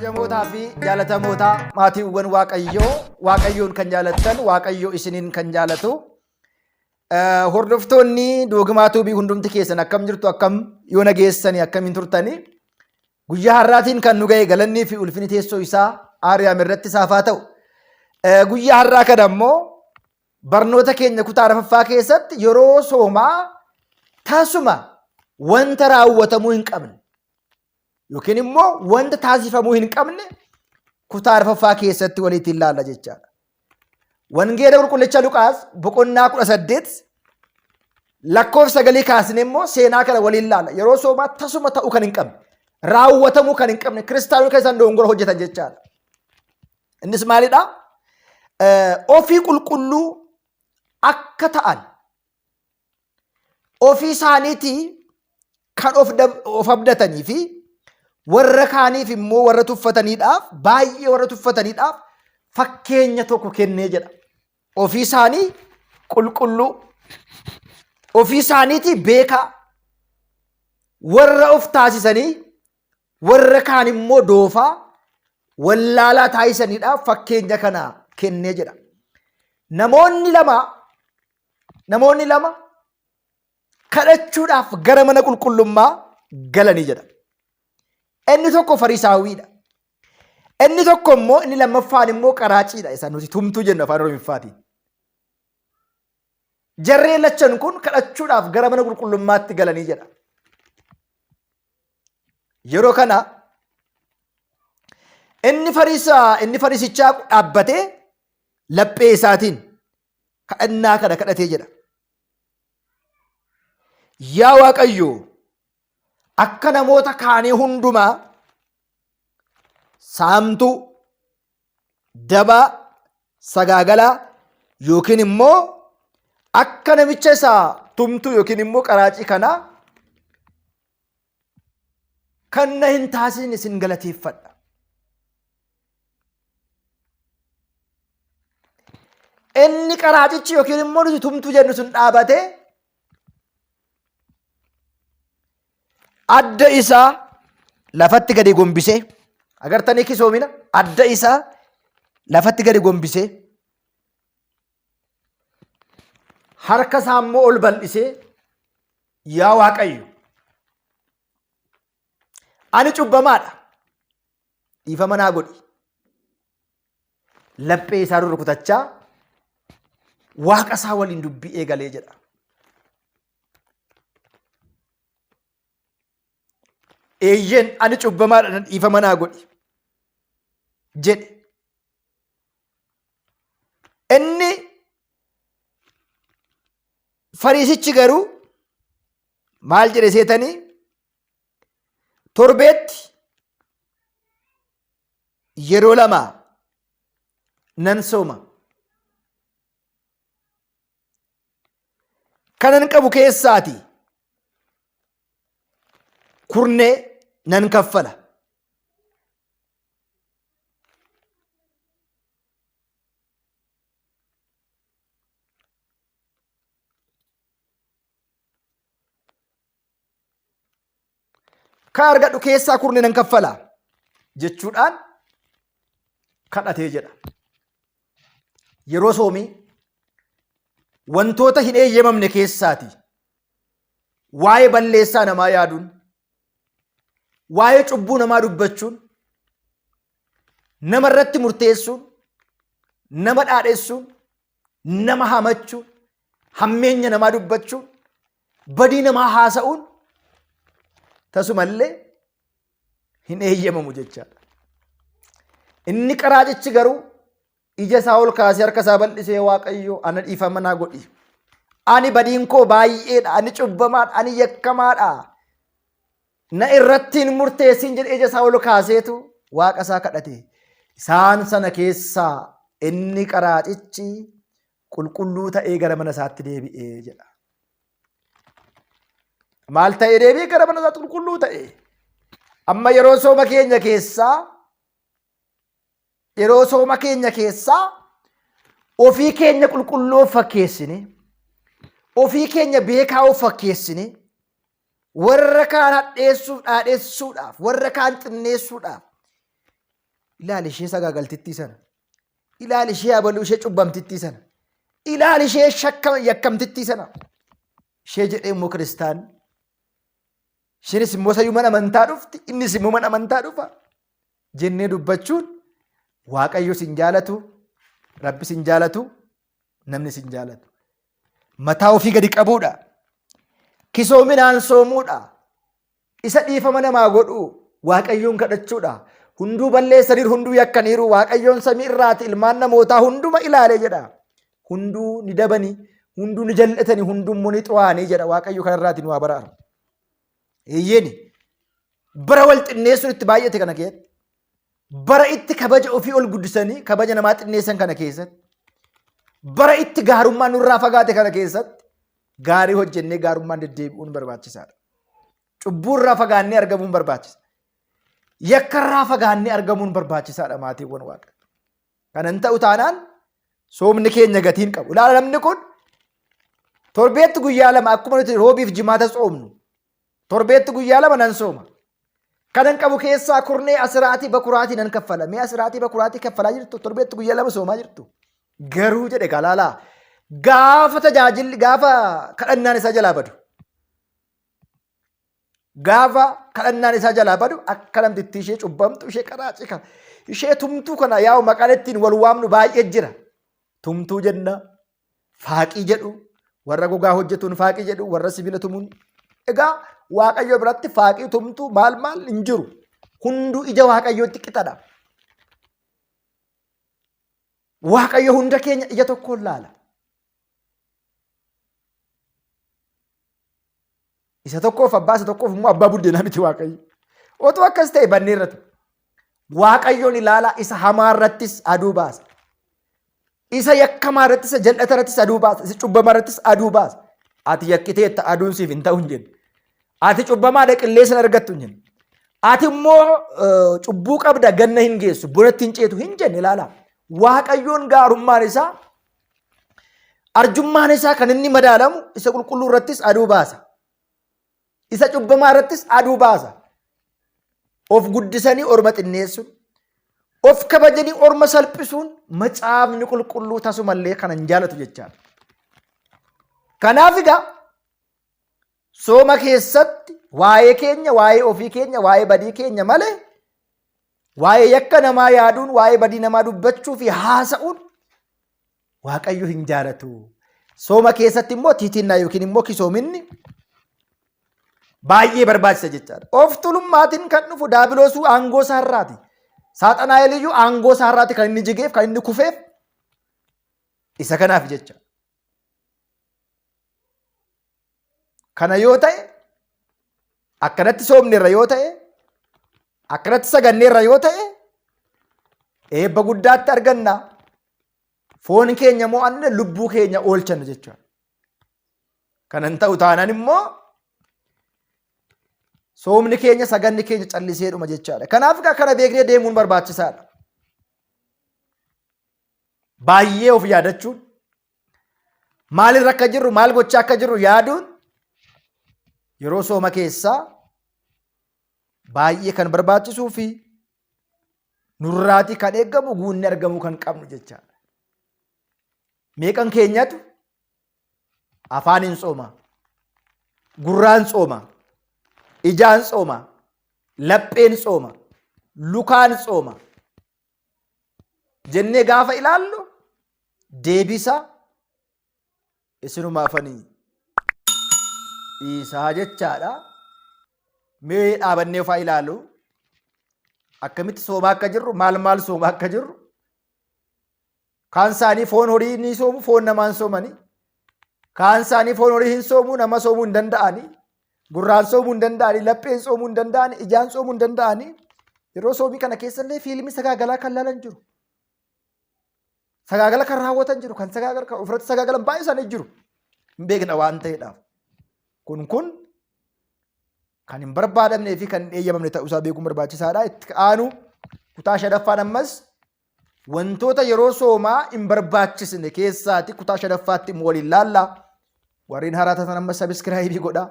Kabajamootaa fi jaalatamootaa maatiiwwan Waaqayyoo, Waaqayyoon kan jaalattan, Waaqayyo isiniin kan jaalatu. Hordoftoonni Doogimaa Tuubii hundumti keessan akkam jirtu, akkam yoo nageessanii, akkamiin turtanii? Guyyaa har'aatiin kan nu ga'e galannii fi ulfinni teessoo isaa Aariyaam irratti isaaf haa ta'u. Guyyaa har'aa kana immoo barnoota keenya kutaa arfaffaa keessatti yeroo soomaa tasuma wanta raawwatamuu hin qabne yookiin immoo wanta taasifamuu hin qabne kutaa arfaffaa keessatti walitti ilaalla jechaadha. Wangeela qulqullicha Luqaas boqonnaa 18 lakkoofsa sagalii kaasnee immoo seenaa kana waliin ilaalla. Yeroo soomaa tasuma ta'uu kan hin qabne, raawwatamuu kan hin qabne, kiristaanonni kan isaan dogongora hojjetan jechaadha. Innis maalidha? Ofii qulqulluu akka ta'an ofii isaaniitii kan of abdatanii fi warra kaaniif immoo warra tuffataniidhaaf, baay'ee warra tuffataniidhaaf fakkeenya tokko kennee jedha. Ofii isaanii qulqulluu, ofii isaaniitii beekaa, warra of taasisanii warra kaan immoo doofaa wallaalaa taasisaniidhaaf fakkeenya kana kennee jedha. Namoonni lama kadhachuudhaaf gara mana qulqullummaa galanii jedha. Inni tokko Fariisaawiidha. Inni tokko immoo, inni lammaffaan immoo qaraaciidha. Isa nuti tumtuu jennu afaan Oromiffaatiin. Jarreen lachan kun kadhachuudhaaf gara mana qulqullummaatti galanii jedha. Yeroo kana inni Fariisichaa dhaabbatee laphee isaatiin kadhannaa kana kadhatee jedha. Yaa Waaqayyo, akka namoota kaanii hundumaa saamtuu, dabaa, sagaagalaa yookiin immoo akka namicha isaa tumtuu yookiin immoo qaraacii kanaa kan na hin taasisin isin galateeffadha. Inni qaraacichi yookiin immoo nuti tumtuu jennu sun dhaabatee adda isaa lafatti gadi gombisee, agartanii kisoomina, adda isaa lafatti gadi gombisee, harka isaa immoo ol bal'isee, yaa Waaqayyo, ani cubbamaadha, dhiifama naa godhi. Laphee isaa rurrukutachaa waaqa isaa waliin dubbii eegalee jedha. Eeyyeen, ani cubbamaadha, dhiifama naa godhi jedhe. Inni Fariisichi garuu maal jedhe seetanii? Torbeetti yeroo lama nan sooma. Kanan qabu keessaati kurnee nan kaffala. Kan argadhu keessaa kurnee nan kaffala jechuudhaan kadhatee jedha. Yeroo soomii wantoota hin eeyyamamne keessaati waa'ee balleessaa namaa yaaduun, waa'ee cubbuu namaa dubbachuun, nama irratti murteessuun, nama dhaadhessuun, nama hamachuun, hammeenya namaa dubbachuun, badii namaa haasa'uun tasumallee hin eeyyamamu jechaadha. Inni qaraacichi garuu ija isaa ol kaasee, harka isaa bal'isee, Waaqayyo, ana dhiifama naa godhi. Ani badiin koo baay'eedha, ani cubbamaadha, ani yakkamaadha. Na irratti hin murteessin jedhee ija isaa ol kaaseetu waaqa isaa kadhate. Isaan sana keessaa inni qaraacichi qulqulluu ta'ee gara mana isaatti deebi'ee jedha. Maal ta'ee deebi'ee gara mana isaatti qulqulluu ta'e? Amma yeroo sooma keenya keessaa ofii keenya qulqulluu of fakkeessine, ofii keenya beekaa of fakkeessine, warra kaan hadheessuuf, dhaadheessuudhaaf, warra kaan xinneessuudhaaf Ilaali ishee sagaagaltittii sana. Ilaali ishee abaluu ishee cubbamtittii sana. Ilaali ishee shakkama yakkamtittii sana. Ishee jedhee immoo kiristaan. Isheenis immoo sayyuu mana amantaa dhufti, innis immoo mana amantaa dhufa. Jennee dubbachuun Waaqayyo sin jaalatu, Rabbi sin jaalatu, namni sin jaalatu. Mataa ofii gadi qabuudha. Kisoominaan soomuudha. Isa dhiifama namaa godhu Waaqayyoon kadhachuudha. Hunduu balleessaniiru, hunduu yakkaniiru. Waaqayyoon samii irraati ilmaan namootaa hunduma ilaale jedha. Hunduu ni dabani, hunduu ni jal'atani, hunduu immoo ni xuraa'anii jedha. Waaqayyo kanarraati nu haa baraaru. Eeyyeeni. Bara wal xinneessuun itti baay'ate kana keessatti. Bara itti kabaja ofii ol guddisanii kabaja namaa xinneessan kana keessatti. Bara itti gaarummaan nurraa fagaate kana keessatti gaarii hojjennee gaarummaan deddeebi'uun barbaachisaadha. Cubbuu irraa fagaannee argamuun barbaachisa. Yakka irraa fagaannee argamuun barbaachisaadha maatiiwwan waaqa. Kana hin ta'u taanaan soomni keenya gatii hin qabu. Ilaala namni kun torbeetti guyyaa lama akkuma nuti roobiif jimaata soomnu torbeetti guyyaa lama nan sooma. Kanan qabu keessaa kurnee asiraatii bakuraatii nan kaffala. Mee asiraatii bakuraatii kaffalaa jirtu torbeetti guyyaa lama soomaa jirtu. Garuu jedhe galaalaa gaafa tajaajilli gaafa kadhannaan isaa jalaa badu. Gaafa kadhannaan isaa jalaa badu akka namtittii ishee cubbamtu ishee qaraacii kana ishee tumtuu kana yaa'u maqaan ittiin wal waamnu baay'ee jira. Tumtuu jenna, faaqii jedhu, warra gogaa hojjetuun faaqii jedhu, warra sibiila tumuun. Egaa Waaqayyo biratti faaqii tumtuu maal maal hin jiru. Hunduu ija Waaqayyootti qixadha. Waaqayyo hunda keenya ija tokkoon laala. Isa tokkoof abbaa isa tokkoof immoo abbaa buddeenaa miti Waaqayyo. Otoo akkas ta'e banneerra ture. Waaqayyoon ilaalaa isa hamaa irrattis aduu baasa. Isa yakkamaa irrattis isa jal'ata irrattis aduu baasa. Isa cubbamaa irrattis aduu baasa. Ati yakkiteetta aduun siif hin ta'u hin jenne. Ati cubbamaadha qilleensa hin argattu hin jenne. Ati immoo cubbuu qabda ganna hin geessu bonatti hin ceetu hin jenne ilaalaa. Waaqayyoon gaarummaan isaa Arjummaan isaa kan inni madaalamu isa qulqulluu irrattis aduu baasa. Isa cubbamaa irrattis aduu baasa. Of guddisanii orma xinneessuun, of kabajanii orma salphisuun macaafni qulqulluu tasumallee kana hin jaalatu jechaadha. Kanaaf egaa sooma keessatti waa'ee keenya, waa'ee ofii keenya, waa'ee badii keenya malee waa'ee yakka namaa yaaduun, waa'ee badii namaa dubbachuu fi haasa'uun Waaqayyo hin jaalatu. Sooma keessatti immoo tiitinnaa yookiin immoo kisoominni baay'ee barbaachisa jechaadha. Of tulummaatiin kan dhufu daabiloosuu aangoo isaarraati. Saaxanaa'el iyyuu aangoo isaarraati kan inni jigeef kan inni kufeef isa kanaaf jecha. Kana yoo ta'e akkanatti soomneerra yoo ta'e akkanatti saganneerra yoo ta'e eebba guddaatti arganna. Foon keenya mo'anne lubbuu keenya oolchanna jechuudha. Kana hin ta'u taanaan immoo soomni keenya saganni keenya callisee dhuma jechaadha. Kanaaf egaa kana beeknee deemuun barbaachisaadha. Baay'ee of yaadachuun maalirra akka jirru maal gochaa akka jirru yaaduun yeroo sooma keessaa baay'ee kan barbaachisuu fi nurraatii kan eeggamu guunni argamuu kan qabnu jechaadha. Meeqan keenyatu afaaniin tsooma, gurraan tsooma, ijaan tsooma, lapheen tsooma, lukaan tsooma jennee gaafa ilaallu deebisa isinumaafanii dhiisaa jechaadha. Mee dhaabannee ofaa ilaalu akkamitti soomaa akka jirru maal maal soomaa akka jirru kaan isaanii foon horii ni soomu foon namaa hin soomani kaan isaanii foon horii hin soomu nama soomuu hin danda'ani gurraan soomuu hin danda'ani lapheen soomuu hin danda'ani ijaan soomuu hin danda'ani yeroo soomii kana keessallee fiilmii sagaagalaa kan laalan jiru. Sagaagala kan raawwatan jiru, kan sagaagala kan ofirratti sagaagalan baay'ee isaanii jiru. Hin beekna waan ta'eedhaaf. Kun kun kan hin barbaadamnee fi kan hin eeyyamamne ta'uusaa beekuun barbaachisaadha. Itti aanu kutaa shanaffaan ammas wantoota yeroo soomaa hin barbaachisne keessaati kutaa shanaffaatti immoo waliin laalla. Warreen haaraa taatan amma sabiskiraayibii godhaa.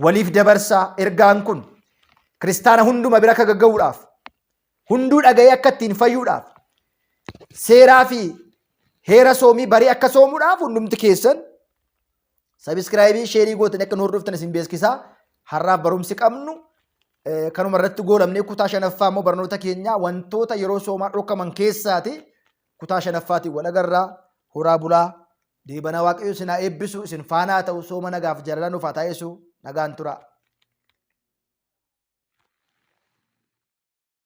Waliif dabarsaa ergaan kun kiristaana hunduma bira akka gagga'uudhaaf. Hunduu dhaga'ee akka ittiin fayyuudhaaf seeraa fi heera soomii barii akka soomuudhaaf hundumti keessan subscribe share gootanii akka nu hordoftan isin beeksisaa. Har'aaf barumsi qabnu kanuma irratti goolabnee kutaa shanaffaa immoo barnoota keenya wantoota yeroo soomaa dhorkaman keessaati kutaa shanaffaatiin wal agarraa. Horaa bulaa, deebanaa. Waaqayyo isin haa eebbisu, isin faanaa ta'u, sooma nagaaf jaalala nuuf haa taasisu. Nagaan tura.